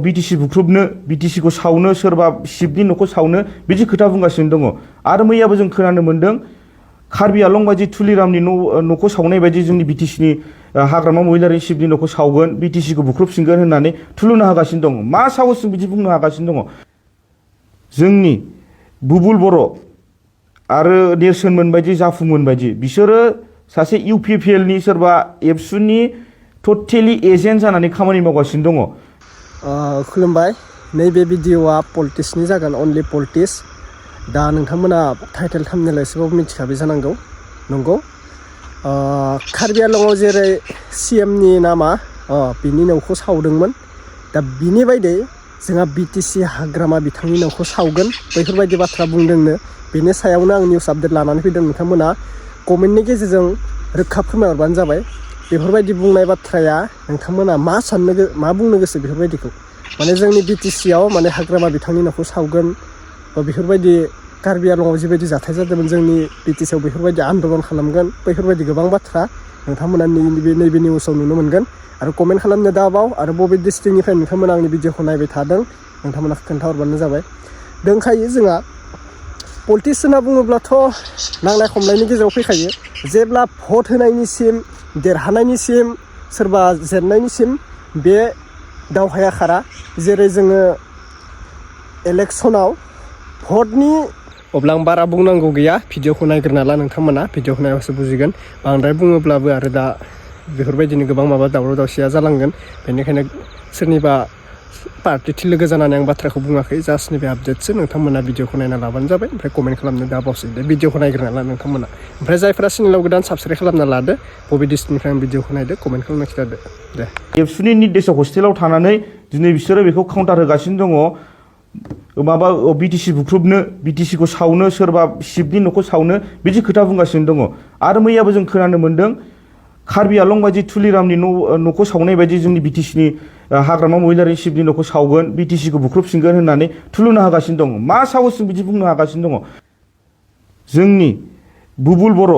BTC बुख्रुबनो BTCखौ सावनो सोरबा शिबनि न'खौ सावनो बिदि खोथा बुंगासिनो दङ आरो मैयाबो जों खोनानो मोन्दों कार्बि आलं बायदि तुलिरामनि न'खौ सावनाय बायदि जोंनि BTCनि हाग्रामा महिलारि शिबनि न'खौ सावगोन BTCखौ बुख्रुबसिनगोन होननानै थुलुंगा होगासिनो दङ मा साहसजों बिदि बुंनो हागासिनो दङ जोंनि बुबुल बर' आरो नेरसोनमोन बायदि जाफुंमोन बायदि बिसोरो सासे UPPL नि सोरबा एबसुनि टटेलि एजेन्ट जानानै खामानि मावगासिनो दङ खुलुमबाय नैबे भिडिअआ पलिटिक्सनि जागोन अनलि पलिटिक्स दा नोंथांमोना टाइटेल थाम्बनेल एसेबाबो मिथिखाबाय जानांगौ नंगौ कार्बि आलंआव जेरै CMनि नामा बिनि न'खौ सावदोंमोन दा बिनि बायदि जोंहा BTC हाग्रामा बिथांनि न'खौ सावगोन बैफोरबायदि बाथ्रा बुंदोंनो बेनि सायावनो आं निउस आपडेट लानानै फैदों नोंथांमोना कमेन्टनि गेजेरजों रोखा फोरमायहरबानो जाबाय बेफोरबायदि बुंनाय बाथ्राया नोंथांमोना मा बुंनो गोसो बेफोरबायदिखौ माने जोंनि BTCआव माने हाग्रामा बिथांनि न'खौ सावगोन बा बेफोरबायदि कार्बि आलंआव जिबायदि जाथाय जादोंमोन जोंनि BTCआव बेफोरबायदि आन्दलन खालामगोन बैफोरबायदि गोबां बाथ्रा नोंथांमोना नैबे निउसाव नुनो मोनगोन आरो कमेन्ट खालामनो दाबाव आरो बबे डिस्ट्रिक्टनिफ्राय नोंथांमोना आंनि भिडिअखौ नायबाय थादों नोंथांमोना खोन्थाहरबानो जाबाय दोंखायो जोंहा पलिटिक्स होनना बुङोब्लाथ' नांलाय खमलायनि गेजेराव फैखायो जेब्ला भट होनायनिसिम देरहानायनिसिम सोरबा जेननायनिसिम बे दावहाया खारा जेरै जोङो इलेक्सनाव भटनि अब्ला आं बारा बुंनांगौ गैया भिडिअखौ नायग्रोना ला नोंथांमोना भिडिअखौ नायबासो बुजिगोन बांद्राय बुङोब्लाबो आरो दा बेफोरबायदिनो गोबां दावराव दावसिया जालांगोन बेनिखायनो सोरनिबा पार्टिथि लोगो जानानै आं बाथ्राखौ बुङाखै जास्ट नैबे आपडेटसो नोंथांमोना भिडिअखौ नायना लाबानो जाबाय ओमफ्राय कमेन्ट खालामनो दाबावसै दे भिडिअखौ नायग्रोना ला नोंथांमोना ओमफ्राय जायफ्रा चेनेलाव गोदान साबस्क्राइब खालामना लादो बबे डिस्ट्रिक्टनिफ्राय आं भिडिअखौ नायदो कमेन्ट खालामना खिथादो दे एबसुनि निर्देशक हस्टेलाव थानानै दिनै बिसोरो बेखौ काउन्टार होगासिनो दङ माबा BTC बुख्रुबनो BTCखौ सावनो सोरबा शिबनि न'खौ सावनो बिदि खोथा बुंगासिनो दङ आरो मैयाबो जों खोनानो मोन्दों कार्बि आलं बायदि तुलिरामनि न'खौ सावनाय बायदि जोंनि BTCनि हाग्रामा महिलारि शिबनि न'खौ सावगोन BTCखौ बुख्रुबसिनगोन होननानै थुलुंगा होगासिनो दङ मा साहसजों बिदि बुंनो हागासिनो दङ जोंनि बुबुल बर'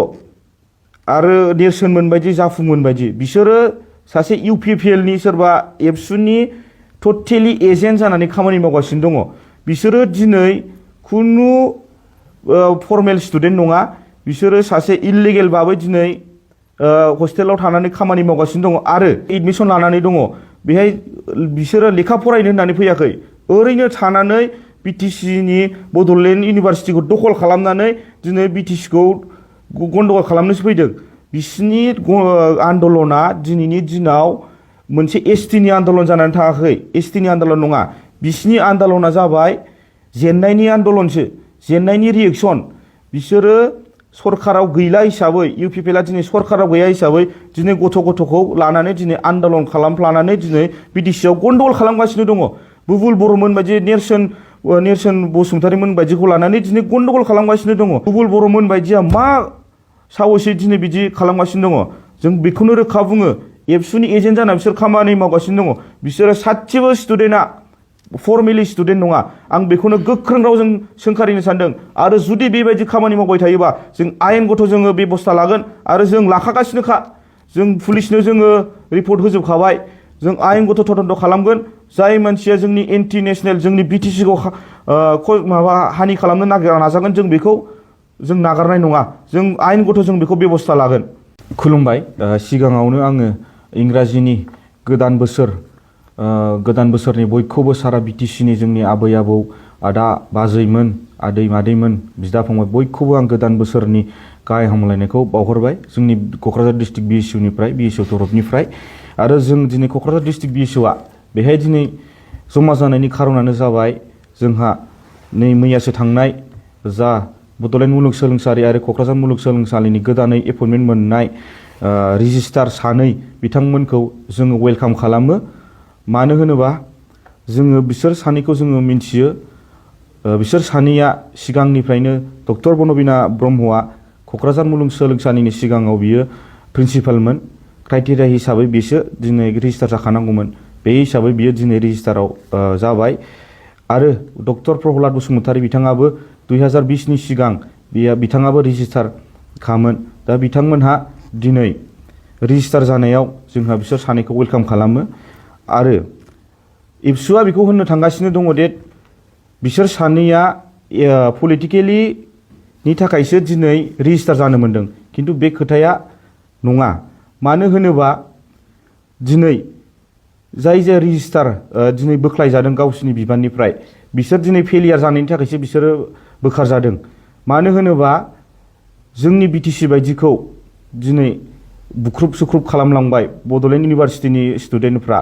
आरो नेरसोनमोन बायदि जाफुंमोन बायदि बिसोरो सासे UPPL नि सोरबा एबसुनि टटेलि एजेन्ट जानानै खामानि मावगासिनो दङ बिसोरो दिनै खुनु फर्मेल स्टुडेन्ट नङा बिसोरो सासे इलिगेल बाबै दिनै हस्टेलाव थानानै खामानि मावगासिनो दङ आरो एडमिसन लानानै दङ बेहाय बिसोरो लेखा फरायनो होननानै फैयाखै ओरैनो थानानै BTCनि बड'लेण्ड इउनिभारसिटिखौ दखल खालामनानै दिनै BTCखौ गन्दगल खालामनोसो फैदों बिसिनि आन्दलना दिनैनि दिनाव मोनसे STनि आन्दलन जानानै थाङाखै STनि आन्दलन नङा बिसिनि आन्दलना जाबाय जेननायनि आन्दलनसो जेननायनि रिएक्सन बिसोरो सरकाराव गैला हिसाबै UPPLआ दिनै सरकाराव गैया हिसाबै दिनै गथ'खौ लानानै दिनै आन्दलन खालामफ्लानानै दिनै BTCआव गन्दगल खालामगासिनो दङ बुबुल बर'मोन बायदि नेरसोन बसुमतारीमोन बायदिखौ लानानै दिनै गन्दगल खालामगासिनो दङ बुबुल बर'मोन बायदिया मा साहसै दिनै बिदि खालामगासिनो दङ जों बेखौनो रोखा बुङो एबसुनि एजेन्ट जाना बिसोर खामानि मावगासिनो दङ बिसोरो सासेबो स्टुडेन्टआ फर्मेलि स्टुडेन्ट नङा आं बेखौनो गोख्रों रावजों सोंखारिनो सानदों आरो जुदि बेबायदि खामानि मावबाय थायोबा जों आयेनगथ' जोङो बेबस्था लागोन आरो जों लाखागासिनोखा जों पुलिसनो जोङो रिपर्ट होजोबखाबाय जों आयेनगथ' तदन्त खालामगोन जाय मानसिया जोंनि एन्टि नेसनेल जोंनि BTCखौ हानि खालामनो नाजागोन जों बेखौ जों नागारनाय नङा जों आयेनगथ' जों बेखौ बेबस्था लागोन खुलुमबाय सिगाङावनो आङो इंराजिनि गोदान बोसोरनि बयखौबो सारा BTCनि जोंनि आबै आबौ आदा बाजैमोन आदै मादैमोन बिदा फंबाय बयखौबो आं गोदान बोसोरनि गाहाय हामलायनायखौ बावहरबाय जोंनि क'क्राझार डिस्ट्रिक्ट BSUनिफ्राय BSU तरफनिफ्राय आरो जों दिनै क'क्राझार डिस्ट्रिक्ट BSUआ बेहाय दिनै जमा जानायनि खारनानो जाबाय जोंहा नै मैयासो थांनाय जा बड'लेण्ड मुलुगसोलोंसालि आरो क'क्राझार मुलुगसोलोंसालिनि गोदानै एपइन्टमेन्ट मोननाय रेजिस्ट्रार सानै बिथांमोनखौ जोङो वेलकाम खालामो मानो होनोबा जोङो बिसोर सानैखौ जोङो मिन्थियो बिसोर सानैया सिगांनिफ्रायनो डक्टर बनबिना ब्रह्मआ क'क्राझार मुलुगसोलोंसालिनि सिगाङाव बियो प्रिन्सिपालमोन क्राइटेरिया हिसाबै बिसो दिनै रेजिस्टार जाखानांगौमोन बे हिसाबै बियो दिनै रेजिस्टाराव जाबाय आरो डक्टर प्रहलाद बसुमतारी बिथाङाबो 2020नि सिगां बिथाङाबो रेजिस्टार खामोन दा बिथांमोनहा दिनै रेजिस्टार जानायाव जोंहा बिसोर सानैखौ वेलकाम खालामो आरो एबसुआ बेखौ होननो थांगासिनो दङ दे बिसोर सानैया पलिटिकेलि नि थाखायसो दिनै रेजिस्टार जानो मोन्दों खिन्थु बे खोथाया नङा मानो होनोबा दिनै जाय जाय रेजिस्टार दिनै बोख्लायजादों गावसिनि बिबाननिफ्राय बिसोर दिनै फेलियार जानायनि थाखायसो बिसोरो बोखारजादों मानो होनोबा जोंनि बिटिसि बायदिखौ दिनै बुख्रुब सुख्रुब खालामलांबाय बड'लेण्ड इउनिभारसिटिनि स्टुडेन्टफ्रा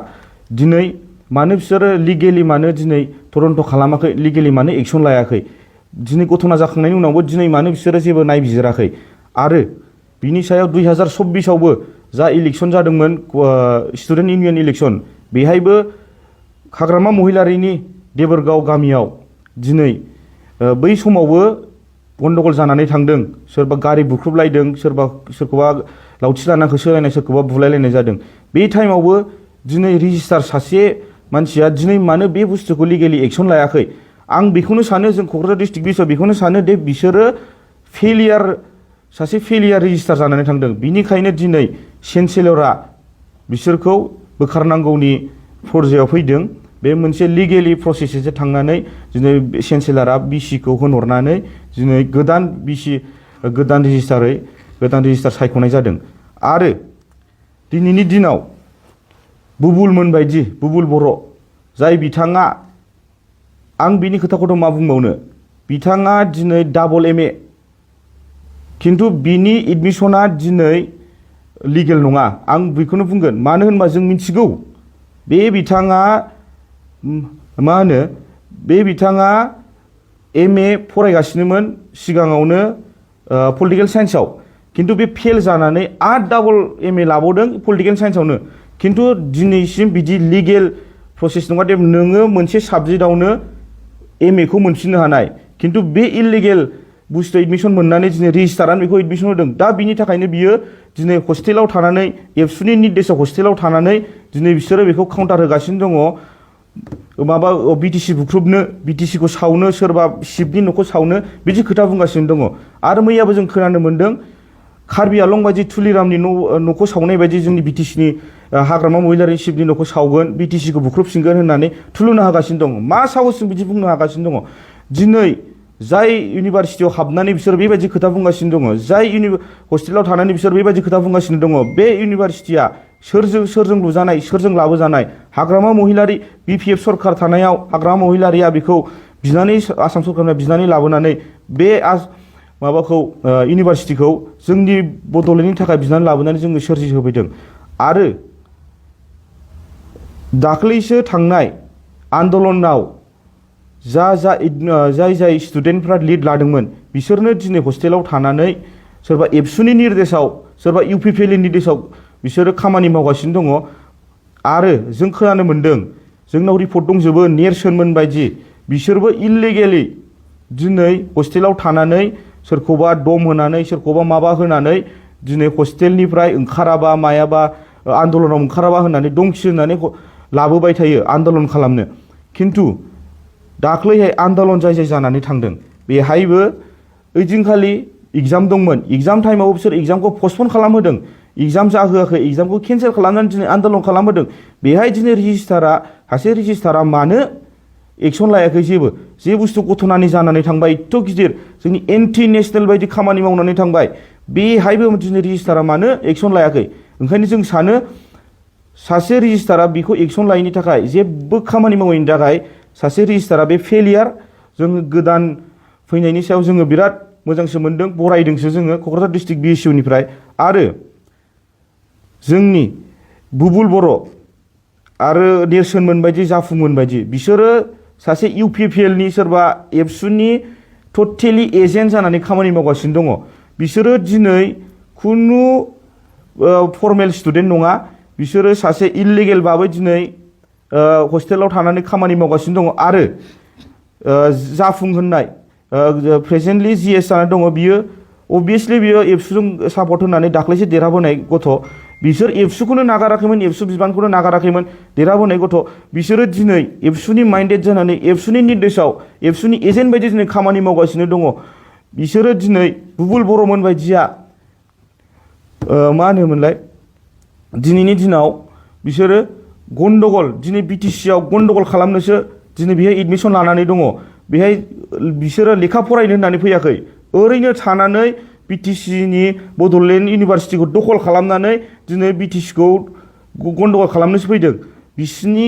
दिनै मानो बिसोरो लिगेलि मानो दिनै तदन्त खालामाखै लिगेलि मानो एक्सन लायाखै दिनै घटना जाखांनायनि उनावबो दिनै मानो बिसोरो जेबो नायबिजिराखै आरो बिनि सायाव 2024आवबो जा इलेक्सन जादोंमोन स्टुडेन्ट इउनियन इलेक्सन बेहायबो हाग्रामा महिलारिनि देबोरगाव गामियाव दिनै बै समावबो गन्डगल जानानै थांदों सोरबा गारि बुख्रुबलायदों सोरखौबा लावथि लाना होसोलायनाय सोरखौबा बुलायलायनाय जादों बे टाइमावबो दिनै रेजिस्टार सासे मानसिया दिनै मानो बे बुस्थुखौ लिगेलि एक्सन लायाखै आं बेखौनो सानो जों क'क्राझार डिस्ट्रिक्ट बिसआव बेखौनो सानो दे बिसोरो सासे फेलियार रेजिस्टार जानानै थांदों बिनिखायनो दिनै चेन्सेलरा बिसोरखौ बोखारनांगौनि फरजायाव फैदों बे मोनसे लिगेलि प्रसेससो थांनानै दिनै चेन्सेलरा बिसिखौ होनहरनानै दिनै गोदान रेजिस्टार सायख'नाय जादों आरो दिनैनि दिनाव बुबुल बर' जाय बिथाङा आं बिनि खोथाखौथ' मा बुंबावनो बिथाङा दिनै डाबल MA खिन्थु बिनि एडमिसना दिनै लिगेल नङा आं बेखौनो बुंगोन मानो होनबा जों मिथिगौ बे बिथाङा MA फरायगासिनोमोन सिगाङावनो पलिटिकेल साइन्सआव खिन्थु बे फेल जानानै आरो डाबल MA लाबावदों पलिटिकेल साइन्सआवनो खिन्थु दिनैसिम बिदि लिगेल प्रसेस नङा दे नोङो मोनसे साबजेक्टआवनो MA खौ मोनफिननो हानाय खिन्थु बे इलिगेल बुस्थु एडमिसन मोननानै दिनै रेजिस्टारानो बेखौ एडमिसन होदों दा बिनि थाखायनो बियो दिनै हस्टेलाव थानानै एबसुनि निर्देशआव हस्टेलाव थानानै दिनै बिसोरो बेखौ काउन्टार होगासिनो दङ बिटिसि बुख्रुबनो बिटिसिखौ सावनो सोरबा शिबनि न'खौ सावनो बिदि खोथा बुंगासिनो दङ आरो मैयाबो जों खोनानो मोन्दों कार्बि आलं बायदि तुलिरामनि न'खौ सावनाय बायदि जोंनि बिटिसिनि हाग्रामा महिलारि शिबनि न'खौ सावगोन बिटिसिखौ बुख्रुबसिनगोन होननानै थुलुंगा होगासिनो दङ मा साहसजों बिदि बुंनो हागासिनो दङ दिनै जाय इउनिभारसिटियाव हाबनानै बिसोर बेबायदि खोथा बुंगासिनो दङ जाय हस्टेलाव थानानै बिसोर बेबायदि खोथा बुंगासिनो दङ बे इउनिभारसिटिया सोरजों लुजानाय सोरजों लाबोजानाय हाग्रामा महिलारि BPF सरखार थानायाव हाग्रामा महिलारिया बेखौ बिनानै आसाम सरकारनिफ्राय बिनानै लाबोनानै बे इउनिभारसिटिखौ जोंनि बड'लेण्डनि थाखाय बिनानै लाबोनानै जोंनो सोरजिहोफैदों आरो दाख्लैसो थांनाय आन्दलनाव जाय स्टुडेन्टफ्रा लिड लादोंमोन बिसोरनो दिनै हस्टेलाव थानानै सोरबा एबसुनि निर्देशआव सोरबा UPPLनि निर्देशआव बिसोरो खामानि मावगासिनो दङ आरो जों खोनानो मोन्दों जोंनाव रिपर्ट दंजोबो नेरसोनमोन बायदि बिसोरबो इलिगेलि दिनै हस्टेलाव थानानै सोरखौबा दम होनानै सोरखौबा माबा होनानै दिनै हस्टेलनिफ्राय ओंखाराबा मायाबा आन्दलनाव ओंखाराबा होननानै दंखि होननानै लाबोबाय थायो आन्दलन खालामनो खिन्थु दाख्लैहाय आन्दलन जाय जानानै थांदों बेहायबो ओइदिनखालि एग्जाम दंमोन एग्जाम टाइमाव बिसोर एग्जामखौ पस्टपन खालामहोदों एग्जाम जाहोआखै एग्जामखौ केन्सेल खालामनानै दिनै आन्दलन खालामहोदों बेहाय दिनै सासे रेजिस्टारा मानो एक्सन लायाखै जे बुस्थु घटनानि जानानै थांबाय एथ' गिदिर जोंनि एन्टि नेसनेल बायदि खामानि मावनानै थांबाय बेहायबो दिनै रेजिस्टारा मानो एक्सन लायाखै ओंखायनो जों सानो सासे रेजिस्टारा बेखौ एक्सन लायैनि थाखाय जेबो खामानि मावैनि थाखाय सासे रेजिस्टारा बे फेलियार जोङो गोदान फैनायनि सायाव जोङो बिराद मोजांसो मोन्दों बरायदोंसो जोङो क'क्राझार डिस्ट्रिक्ट BSUनिफ्राय आरो जोंनि बुबुल बर' आरो नेरसोनमोन बायदि जाफुंमोन बायदि बिसोरो सासे UPPLनि सोरबा एबसुनि टटेलि एजेन्ट जानानै खामानि मावगासिनो दङ बिसोरो दिनै खुनु फर्मेल स्टुडेन्ट नङा बिसोरो सासे इलिगेल बाबै दिनै हस्टेलाव थानानै खामानि मावगासिनो दङ आरो जाफुंहोनाय प्रेजेन्टलि GS जानानै दङ बियो अबभियासलि बियो एबसुजों सापर्ट होनानै दाख्लैसो देरहाबोनाय गथ' बिसोर एबसुखौनो नागाराखैमोन एबसु बिबानखौनो नागाराखैमोन देरहाबोनाय गथ' बिसोरो दिनै एबसुनि माइन्डेड जानानै एबसुनि निर्देशआव एबसुनि एजेन्ट बायदि दिनै खामानि मावगासिनो दङ बिसोरो दिनै बुबुल बर'मोन बायदिया मा होनोमोनलाय दिनैनि दिनाव बिसोरो गन्डगल दिनै बिटिसिआव गन्डगल खालामनोसो दिनै बेहाय एडमिसन लानानै दङ बेहाय बिसोरो लेखा फरायनो होननानै फैयाखै ओरैनो थानानै बिटिसिनि बड'लेण्ड इउनिभारसिटिखौ दखल खालामनानै दिनै बिटिसिखौ गन्डगल खालामनोसो फैदों बिसिनि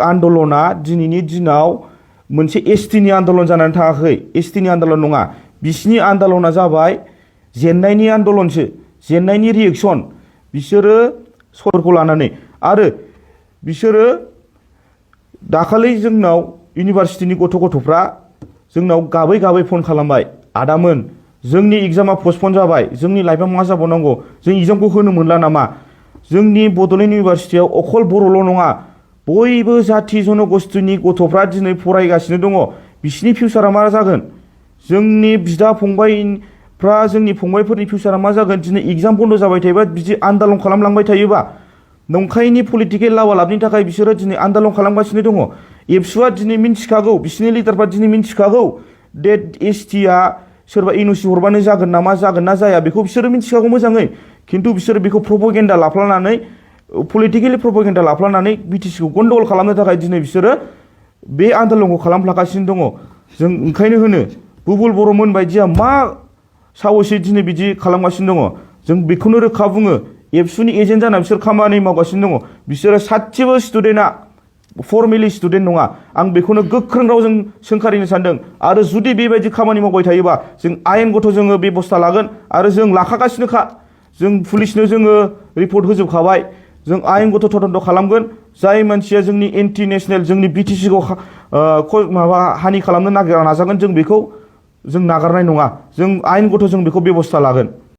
आन्दलना दिनैनि दिनाव मोनसे एसटिनि आन्दलन जानानै थाङाखै एसटिनि आन्दलन नङा बिसिनि आन्दलना जाबाय जेननायनि आन्दलनसो जेननायनि रिएक्सन बिसोरो सरखौ लानानै आरो बिसोरो दाखालि जोंनाव इउनिभारसिटिनि गथ'फ्रा जोंनाव गाबै गाबै फन खालामबाय आदामोन जोंनि एग्जामा पस्टपन जाबाय जोंनि लाइफआ मा जाबावनांगौ जों एग्जामखौ होनो मोनला नामा जोंनि बड'लेण्ड इउनिभारसिटियाव अखल बर'ल' नङा बयबो जाथि जन'गस्थिनि गथ'फ्रा दिनै फरायगासिनो दङ बिसिनि फिउचारा मा जागोन जोंनि बिदा फंबायफ्रा जोंनि फंबायफोरनि फिउचारा मा जागोन दिनै एग्जाम बन्द जाबाय थायोबा बिदि आन्दालन खालामलांबाय थायोबा नंखायनि पलिटिकेल लावालाबनि थाखाय बिसोरो दिनै आन्दालन खालामगासिनो दङ एबसुआ दिनै मिन्थिखागौ बिसिनि लिडारफ्रा दिनै मिन्थिखागौ डेट एसटिआ सोरबा एनअसि हरबानो जागोन नामा जागोन ना जाया बेखौ बिसोरो मिन्थिखागौ मोजाङै खिन्थु बिसोरो बेखौ प्रपगेन्डा लाफ्लानानै पलिटिकेलि प्रपगेन्डा लाफ्लानानै बिटिसिखौ गन्डगल खालामनो थाखाय दिनै बिसोरो बे आन्दलनखौ खालामफ्लागासिनो दङ जों ओंखायनो होनो बुबुल बर'मोन बायदिया मा साहसै दिनै बिदि खालामगासिनो दङ जों बेखौनो रोखा बुङो एबसुनि एजेन्ट जाना बिसोर खामानि मावगासिनो दङ बिसोरो सासेबो स्टुडेन्टआ फर्मेलि स्टुडेन्ट नङा आं बेखौनो गोख्रों रावजों सोंखारिनो सानदों आरो जुदि बेबायदि खामानि मावबाय थायोबा जों आयेनगथ' जोङो बेबस्था लागोन आरो जों लाखागासिनोखा जों पुलिसनो जोङो रिपर्ट होजोबखाबाय जों आयेनगथ' तदन्त खालामगोन जाय मानसिया जोंनि एन्टि नेसनेल जोंनि बिटिसिखौ माबा हानि खालामनो नाजागोन जों बेखौ जों नागारनाय नङा जों आयेनगथ' जों बेखौ बेबस्था लागोन